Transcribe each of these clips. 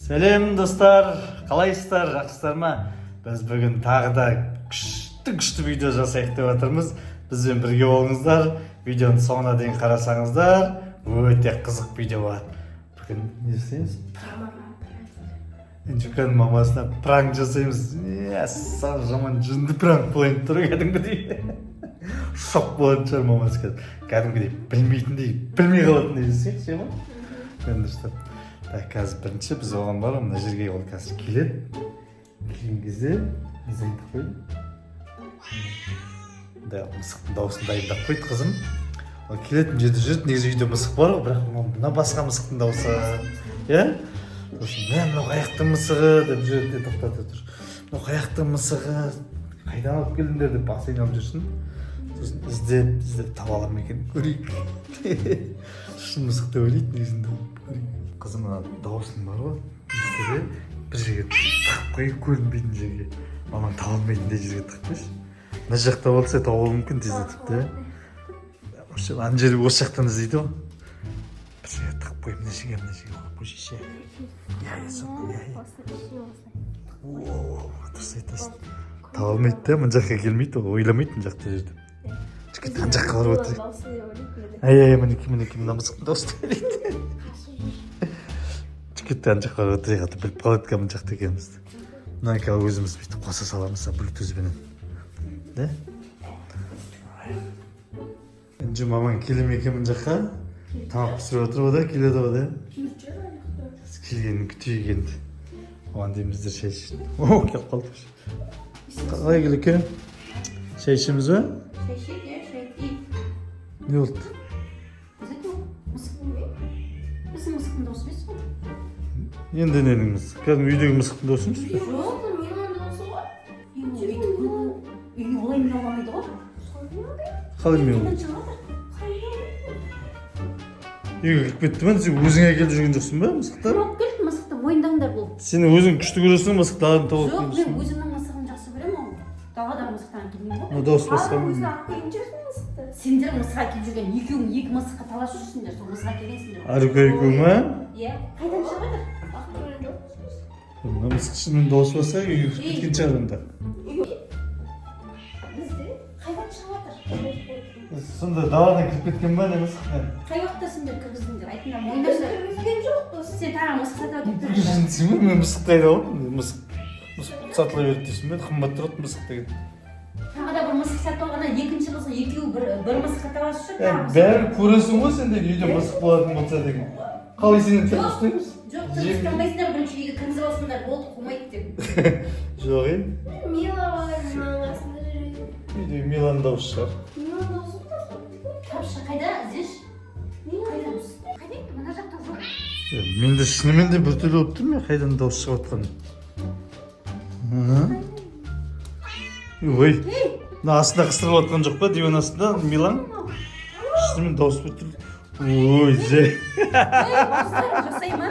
Сәлем, достар! Қалайсыздар, жақсысыздар ма? Біз бүгін тағы да күшті күшті видео жасайық деп жатырмыз. Бізбен бірге болыңыздар, видеоның соңына дейін қарасаңыздар, өте қызық видео болады. Бүгін не жасаймыз? Инжуканың мамасына пранк жасаймыз. Аса жаман жынды пранк болайын тұр, кәдімгідей шок болатын шығар мамасы қазір. Кәдімгідей білмейтіндей, білмей қалатындай жасайық ше ма? Енді дұрыстап. Так, қазір бірінші біз оған барып, мына жерге ол қазір келеді. Келген кезде не дайындап қойдым да, мысықтың дауысын дайындап қойды қызым. Ол келетін жерде жүреді. Негізі үйде мысық бар ғой, бірақ мына басқа мысықтың дауысы, иә. Сосын: «Мә, мынау қаяқтың мысығы?» – деп жүреді де, тоқтата тұр. «Мынау қаяқтың мысығы, қайдан алып келдіңдер?» – деп басы айналып жүрсін. Сосын іздеп іздеп таба ала ма екен, көрейік. Шын мысық деп ойлайды негізінде, көрейік. Қызым, мына дауысың бар ғой, не істеді, бір жерге тығып қояйық, көрінбейтін жерге, мамаң таба алмайтындай жерге тығып қойшы. Мына жақта болса, табуы мүмкін тездетіп те. Вообще ана жер, осы жақтан іздейді ғой. Бір жерге тығып қой, мына жерге, мына жерге қойып қойшы ше. Иә, сонда, иә. Осылай, ішіне осылай. О, дұрыс айтасың. Таба алмайды да, мына жаққа келмейді ол, ойламайды мына жақта жүр деп. Жігіт ана жаққа барып отыр. Дауысы деп ойлайды мені. Ай, ай, мінекей, мінекей, мына мысықтың дауысы деп ойлайды. Жігіт ана жаққа барып отырайық, а то біліп қалады екен мына жақта екенімізді. Мына қазір өзіміз бүйтіп қоса саламыз блютузбенен да. Інжу, мамаң келе ме екен мына жаққа? Тамақ пісіріп отыр ғой да, келеді ғой да. Келгенін күтейік енді. Оған дейін біздер шай ішіп. О, келіп қалдық. Қалай, Гүлеке, шай ішеміз ба? Шай ішейік, иә, шай ішейік. Не болды? Біз мысық, біздің мысықтың дауысы емес қой. Енді ненің мысық? Кәдімгі үйдегі мысықтың дауысы емес пе? Жоқ, Милан дауысы ғой. Өйтіп үйге олай мияуламайды ғой. Қалай мияу? Қайдан шығып жатыр? Үйге кіріп кетті ма? Сен өзің әкеліп жүрген жоқсың ба мысықты? Кім алып келді мысықты, мойындаңдар бұл. Сен өзің күшті көресің мысық, даладан тауып Жоқ, мен келіпсің. өзімнің мысығымды жақсы көремін, ол даладағы мысықтан әкелмеймін ғой. Мына дауыс басқа Ал өзің ма? алып келген шығарсың мысықты. Сендер мысық әкеліп жүрген, екеуің екі мысыққа таласып жүрсіңдер, сол мысық әкелгенсіңдер ғой. Арука екеуі ма? Иә, қайдан шығып жатыр? Алып келген жоқпыз біз. Мына мысық шынымен дауыс басқа, үйге кіріп кеткен шығар онда. Бізде Қайдан шығып жатыр? Сонда даладан кіріп кеткен ба, не мысық? Қай уақытта сендер кіргіздіңдер, айтыңдар, Біз мойындаңдар. кіргізген жоқпыз. Сен тағы мысық сатып әкеліп тұрсың. Жынсың ба? Мен мысықты айдап алдым. Мысық сатыла берді дейсің бе? Қымбат тұрады мысық деген. Тағы да бір мысық сатып алғаннан екінші қызы екеуі бір мысыққа таласып жүр, тағы мысық. Бәрі көресің ғой сен де, үйде мысық болатын болса деген. Қалай сен Жоқ. ұстаймыз? Жоқ, ұстамайсыңдар, бірінші үйге кіргізіп алсыңдар болды, қумайды деп. Жоқ, е. Мила бар, мынаның қасында жүреді. Үйде Милан дауысы шығар. Милан дауысы ғой. Тапшы, қайда, іздеші. Милан Қайда? дауысы. Қайда енді? Мына жақта жоқ. Менде шынымен де біртүрлі болып тұр, мен қайдан дауыс шығып жатқанын. Ой, мына астында қыстырып жатқан жоқ па, диван астында Милан? Шынымен дауыс біртүрлі. Ой, же. Ей, осылай жасай ма?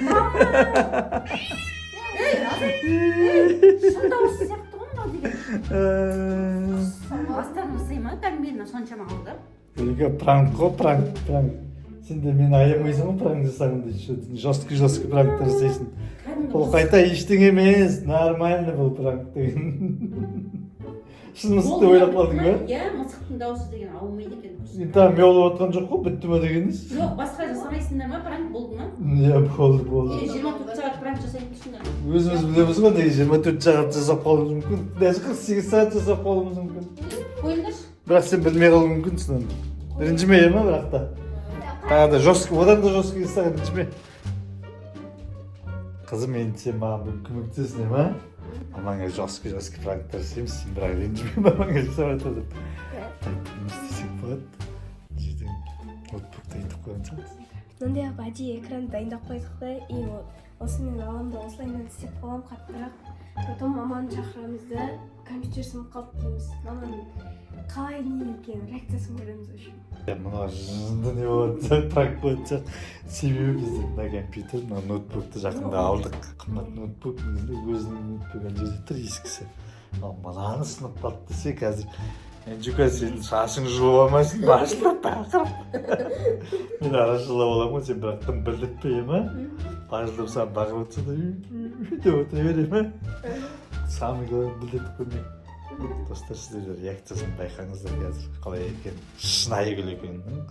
Мама! Ей, азай! Ей, шын дауыс сияқты ғой мынау деген. Астарын жасай ма? Кәдімгі мені соншама алдап. Гүлге, пранк қой, пранк, пранк. Сен де мені аямайсың ғой пранк жасағанда, еще жесткий жесткий пранктар жасайсың. Кәдімгі. Бұл қайта ештеңе емес, нормально бұл пранк деген. Шын мысық деп ойлап қалдың ба? Иә, мысықтың дауысы деген аумайды екен. Енді тағы мияулап жатқан жоқ қой, бітті ма дегеніңіз? Жоқ, басқа жасамайсыңдар ма? Пранк болды ма? Иә, болды, болды. Или 24 сағат пранк жасайтын тұрсыңдар ма? Өзіміз білеміз ғой, негізі 24 сағат жасап қалуымыз мүмкін, даже 48 сағат жасап қалуымыз мүмкін. Қойыңдаршы. Бірақ сен білмей қалуың мүмкінсің оны. Ренжіме, ма? Бірақ та тағы да жесткий, одан да жесткий жасаған, ренжіме, қызым. Енді сен маған бір көмектесің, ма? Мамаңа жесткий жесткий пранктар жасаймыз, сен бірақ ренжіме, мамаңа жасап жатыр деп. Так, не істесек болады? Мына жерден ноутбук дайындап қойған шығармыз. Мынандай қылып әдейі экран дайындап қойдық та, и вот осы мен аламын да, осылайынан істеп қаламын қаттырақ. Потом маманы шақырамыз да, компьютер сынып қалды дейміз. Маманың қалай, не екенін, реакциясын көреміз в общем. Мына жынды не болатын сияқты, пранк болатын сияқты, себебі бізде мына компьютер, мына ноутбукты жақында алдық. Қымбат ноутбук негізінде, өзінің ноутбугі ана жерде тұр, ескісі. Ал мынаны сынып қалды десе, қазір Інжука, сен шашың жұлып алмайсың, бажылдап бақырып. Мен ара жылап аламын ғой, сен бірақ тым білдіртпей ма? Бажылдап саған бақырып отырса да деп отыра беремін ма? Самый главный, білдіртіп көрмей. Достар, сіздер де реакциясын байқаңыздар қазір, қалай екен, шынайы Гүлекеңнің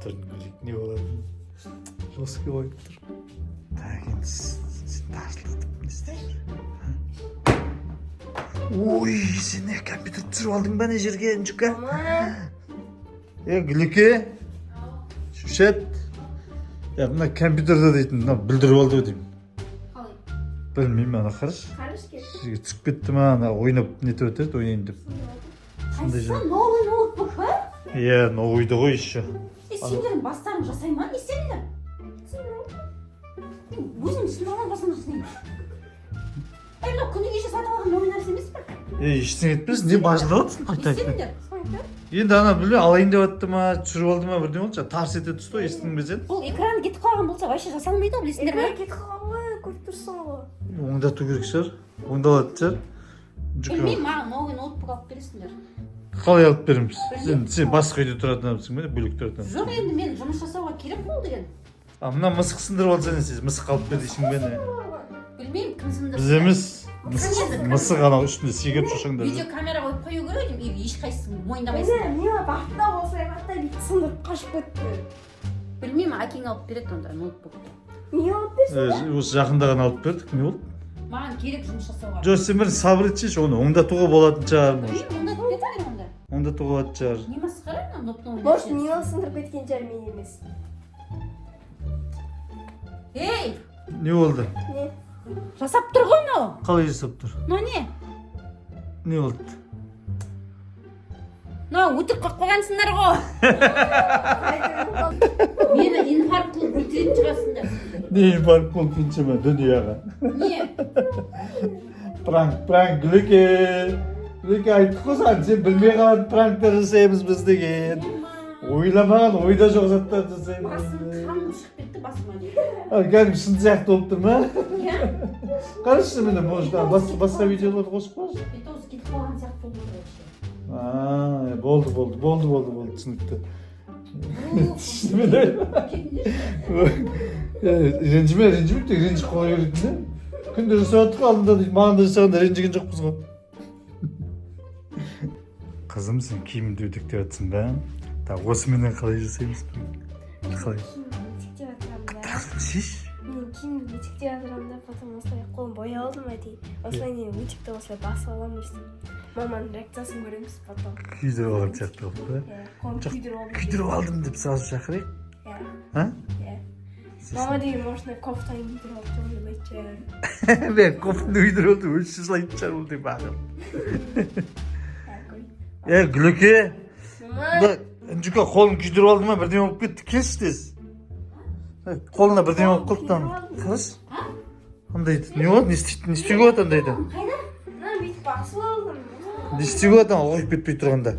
түрін көрейік, не болатынын. Жестко қойып тұр. Так, енді сен тарсылдатып не істейсің? Ой, сен не, компьютер түсіріп алдың ба не жерге, Інжука? Мама. Е, Гүлеке, Шүшет, е, мына компьютерді дейтін мына бүлдіріп алды ау деймін. Қалай? Білмеймін, ана қарашы. Қараш кетті. Жерге түсіп кетті ма, ана ойнап нетіп өтеді, ойнайын деп. Сондай. Қайсысы, новый ноутбук па? Иә, новыйды ғой еще. Е, сендердің бастарың жасай ма, не істедіңдер? Мен өзім сындырған басым жасаймын. Ей, мынау күні кеше сатып алған новый нәрсе емес пе? Е, ештеңе етпес, не бажылдап отырсың Не қайта қайта? істедіңдер? Енді ана білмей, алайын деп жатты ма, түсіріп алды ма, бірдеңе болды, жаңа тарс ете түсті ғой, естідің бе сен? Бұл экран кетіп қалған болса, вообще жасалмайды ғой, білесіңдер ме? Экран кетіп қалған ғой, көріп тұрсың ғой. Оңдату керек шығар, оңдалатын шығар. Інжука, Білмеймін, маған новый ноутбук алып бересіңдер. Қалай алып береміз? Сен басқа үйде тұратын адамсың ба, бөлек тұратын адамсың? Жоқ, енді мен жұмыс жасауға керек қой ол деген. А мына мысық сындырып алса, не істейсің? Мысық алып бер дейсің бе, не? Білмеймін, кім сындырды. Біз емес, мысық, мысық анау үстінде секіріп шошаңдап жүр. Видеокамера қойып қою керек едім, и ешқайсысын мойындамайсыңдар. Міне, мила бақта осылай, бақта бүйтіп сындырып қашып кетті. Білмеймін, әкең алып береді онда ноутбукты. Мила алып берсін. Е, осы жақында ғана алып бердік, не болды? Маған керек жұмыс жасауға. Жоқ, сен бір сабыр етсейші, оны оңдатуға болатын шығар, может. Білмеймін, оңдатып беріңдер онда. Оңдатуға болатын шығар. Не масқара мынау новый Может, нәрсе. Мила сындырып кеткен шығар, мен емес. Ей! Не болды? Не? Жасап тұр ғой мынау. Қалай жасап тұр? Мынау не? Не болды? Мынау өтірік қойып қойғансыңдар ғой. Мені инфаркт қылып өлтіретін шығарсыңдар сендер. Не инфаркт болып кетші дүнияға? Не? Пранк, пранк, Гүлеке. Гүлеке, айттық қой саған, сен білмей қалған пранктар жасаймыз біз деген. Ойламаған, ойда жоқ заттар жасаймыз. Басым қан шығып кетті басыма. А, кәдімгі шын сияқты болып тұр ма? Иә. Қарашы, міне, может, басқа видеоларды қосып қойшы. Бет кетіп қалған сияқты болып тұр вообще. А, болды, болды, болды, болды, болды, түсінікті. Шынымен. Кетіңдерші. Ренжіме, ренжіме, тек ренжіп қала беретін де. Күнде жасап жатыр ғой, алдында дейді, маған да жасағанда ренжіген жоқпыз ғой. Қызым, сен киіміңді үтіктеп жатсың ба? Так, осыменен қалай жасаймыз? Қалай? Киімді үтіктеп жатырамын да. Шеш. Мен киімді үтіктеп жатырамын да, потом осылай қолым бояп алдым әдейі. Осылай не үтікті осылай басып аламын өйстіп. Маманың реакциясын көреміз потом. Күйдіріп алған сияқты болып па? Иә, қолым Жоқ, күйдіріп алдым. күйдіріп алдым деп сразу шақырайық. Иә. А? Иә. Мама деген, может, кофтаны күйдіріп алып деп ойлайтын шығар. Мен кофтаны күйдіріп алдым, өзі жылайтын шығар ол деп бақырып. Иә, көрейік. Е, Гүлеке, Мама. мына Інжука қолын күйдіріп алды ма, бірдеңе болып кетті, келші тез. Е, қолына бірдеңе болып қалды там. Қарашы. Андайды не болады, не істейді, не істеуге болады андайда? Қайда? Мына бүйтіп басып алдым. Не істеуге болады ана ұлғайып кетпей тұрғанда?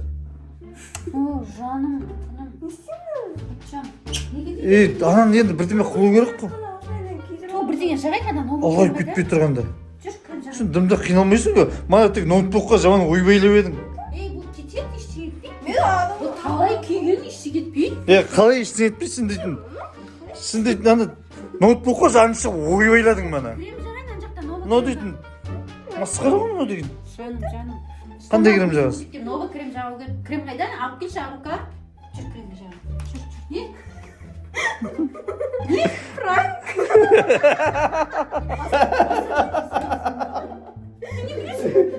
О, жаным, жаным. Не істеймін? Жан. Неге? Е, ананы енді бірдеме қылу керек қой. Ана осылайдан күйдіріп Сол бірдеңе жағайық ана ноутбук. Ұлғайып кетпей тұрғанда. Жүр, крем жағайық. Сен дымда қиналмайсың ғой. Мана тек ноутбукқа жаман ойбайлап едің. Ей, бұл кетеді, ештеңе етпейді. Мен адам. Бұл талай күйген, ештеңе етпейді. Е, қалай ештеңе етпейді сен дейтін? Сен дейтін ана ноутбукқа жаның шығып ойбайладың мана. Крем жағайын ана жақта новый. Мынау дейтін масқара ғой мынау деген. Жаным, жаным. Қандай крем жағасың? Новый крем жағу керек. Крем қайда? Алып келші, Арука. Жүр, кремді жағайын. Жүр, жүр. Не? Не? Пранк.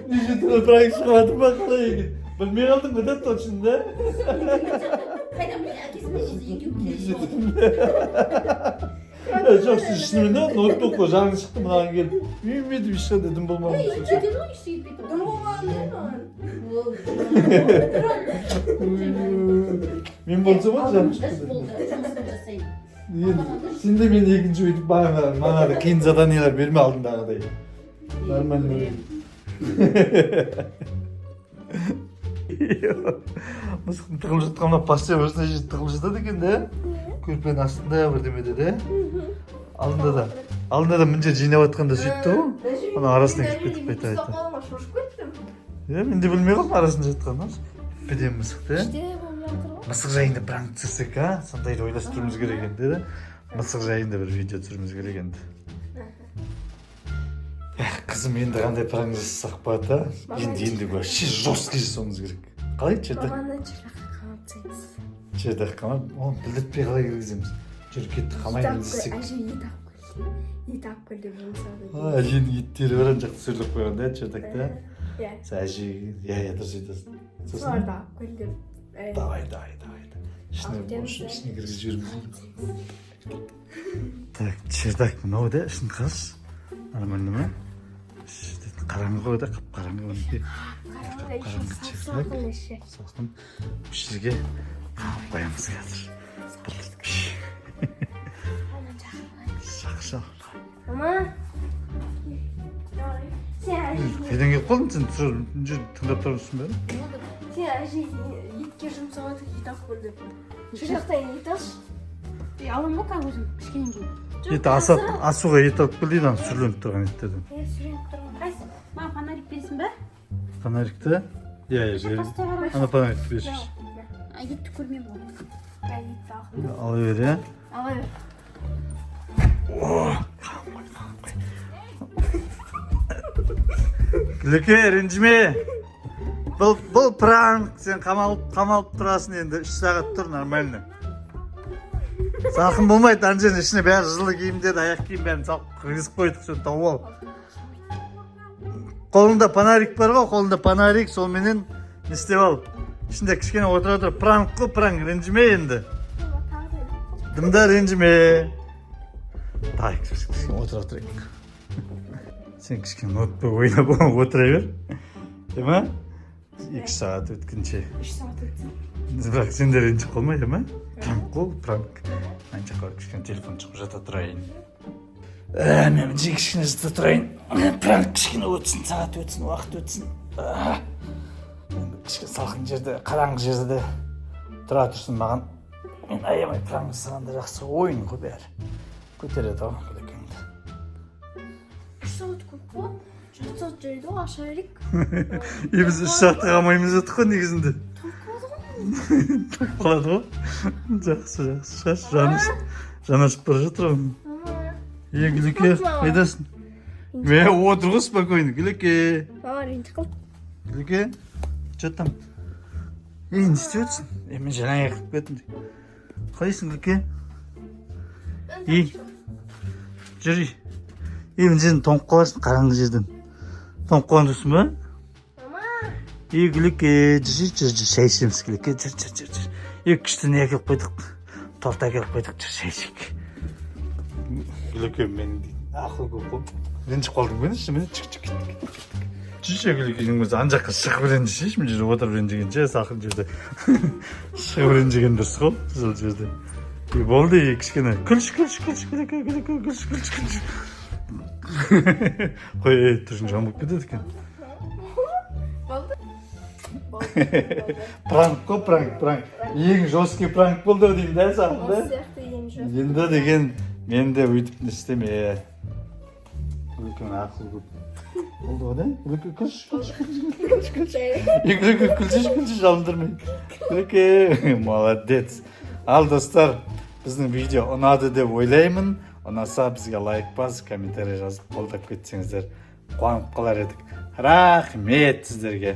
Неше түрлі пранк шығып жатыр ма, қалай екен? Білмей қалдың ғой да, точно да? Қайдан білейін, әкесі мен шешесі екеуі Неше келіп. түрлі. Е, жоқ, сен шынымен де ноутбукқа жаның шықты, мынаған келіп. Үйме деп ешқандай дым болмаған. Ей, кетеді ғой, ештеңе етпейді. Дым болмаған деді маған. Мен болсам ғой жаным Іс шықты. болды, жұмысын жасайын. Енді сен де мен екінші өйтіп бағана манағыдай қиын заданиялар берме алдындағыдай. Нормально. Мысықтың тығылып жатқанына постоянно осындай жерде тығылып жатады екен да. Көрпенің астында бірдемеде да. Алдында да. Алдында да мына жер жинап жатқанда сөйтті ғой. Ана арасына кіріп кетіп қайта қайта. Ұстап қалғанға шошып кеттім. Иә, мен де білмей қалдым арасында жатқанын. Әп-әдемі мысық та. Күшті болып жатыр ғой. Мысық жайында пранк түсірсек, а? Сондайды ойластыруымыз керек енді, да? Мысық жайында бір видео түсіруіміз керек енді. Эх, қызым, енді қандай пранк жасасақ болады, а? Енді вообще жесткий жасауымыз керек. Қалай, чердак? Маманы чердакқа қамап тастаймыз. Чердак қамап, оны білдіртпей қалай кіргіземіз? Жүр, кеттік, қамаймыз десек. Әже ет алып кел. Ет алып кел деп жұмсады. А, әженің иттері бар, ана жақта түсіріліп қойған да, чердакта. Иә. Сол әже, иә, дұрыс айтасың. Сосын Соларды алып кел деп. Давай, давай, давай. Ішіне, Алып келеміз, в общем, да. ішіне кіргізіп жіберуіміз керек. Так, чердак мынау да, ішін қарашы. Нормально ма? Іші қараңғы ғой да, қап қараңғы мінекей. Қараңғы, Қараңғы еще чердак. салқын еще. Салқын. Осы жерге қамап қоямыз қазір. Маманы шақырып. Жақсы. Мама. Сен әже Қайдан келіп қалдың сен? Тұр, жүр, тыңдап тұрмысың ба? Сен әже етке жұмсап жатыр, ет алып кел деп. Сол жақтан ет алшы. Ей, аламын ғой қазір өзім кішкенен кейін. Жоқ, Ет асап, асуға ет алып кел дейді, ана сүрленіп тұрған еттерден. Иә, сүрленіп тұрған. Қайсы? Маған фонарик бересің ба? Фонарикті? Иә, жер. Постай қарап. Ана фонарикті берші. А, етті көрмеймін ғой. Иә, етті ал. Ала бер, иә. Ала бер. О, қамап қой, қамап қой. Гүлеке, ренжіме. Бұл пранк, сен қамалып тұрасың енді, 3 сағат тұр, нормально. Салқын болмайды, ана жердің ішіне бәрі жылы киімдер, аяқ киім бәрін салып кіргізіп қойдық, соны тауып ал. Қолыңда фонарик бар ғой, қолыңда фонарик, солменен не істеп ал. Ішінде кішкене отыра тұр, пранк қой, пранк, ренжіме енді. Мама, тағы да. Дымда ренжіме. Давай, кішкене отыра тұрайық. Сен кішкене ноутбук ойнап отыра бер. Е ма? 2 сағат өткенше. 3 сағат өтсін. Бірақ сен де ренжіп қалма, е ма? Пранк қой, пранк. Ана жаққа барып кішкене телефон шығып жата тұрайын. Ә, мен мына жерге кішкене жата тұрайын. Пранк кішкене өтсін, сағат өтсін, уақыт өтсін. А, енді кішкене салқын жерде, қараңғы жерде тұра тұрсын маған. Мен аямай пранк жасағанда жақсы, ойын ғой бәрі. Көтереді ғой Гүлекеңді. 3 сағат көп қой. Жарты сағат жүрді ғой, аша берейік. И біз 3 сағатқа қалмаймыз дедік қой негізінде. Тоңып қалады ғой. Тоңып қалады ғой. Жақсы, жақсы. Шаш жаны ашып бара жатыр ғой. Мама. Е, Гүлеке, қайдасың? Ме, отыр ғой спокойно, Гүлеке. Мама ренжіп қалды. Гүлеке, че там? Ей, не істеп жатырсың? Е, мен жаңа аяқ кеттім. Қалайсың, Гүлеке? Ей, жүр. Ей, мына жерден тоңып қаласың, қараңғы жерден. Тоңып қалған жоқсың ба? Мама. Ей, Гүлеке, жүр, жүр, жүр, шай ішеміз, Гүлеке, жүр, жүр, жүр, жүр. Ей, күшті не әкеліп қойдық, торт әкеліп қойдық, жүр, шай ішейік. Гүлеке, мен ақыл көп қой. Ренжіп қалдың ба, міне, чик, чик, кеттік, кеттік. Жүрші, Гүлекенің өзі ана жаққа шығып ренжісейші, мына жерде отырып ренжігенше, салқын жерде. Шығып ренжіген дұрыс қой, сол жерде. Е, болды, е, кішкене. Күлші, күлші, күлші, Гүлеке, Гүлеке, күлші, күлші, күлші. Қой, ей, түрің жаман болып кетеді екен. Болды. Болды. Пранк қой, пранк, пранк. Ең жесткий пранк болды ау деймін да саған да. Осы сияқты ең жоқ. Енді деген мен де өйтіп не істеме. Үлкен ақыл көп. Болды ғой да? Күлеке, күлші, күлші, күлші, күлші, күлші. Е, Күлеке, күлші, күлші, жалындырмай. Күлеке, молодец. Ал, достар, біздің видео ұнады деп ойлаймын. Ұнаса, бізге лайк басып, комментарий жазып, қолдап кетсеңіздер, қуанып қалар едік. Рахмет сіздерге.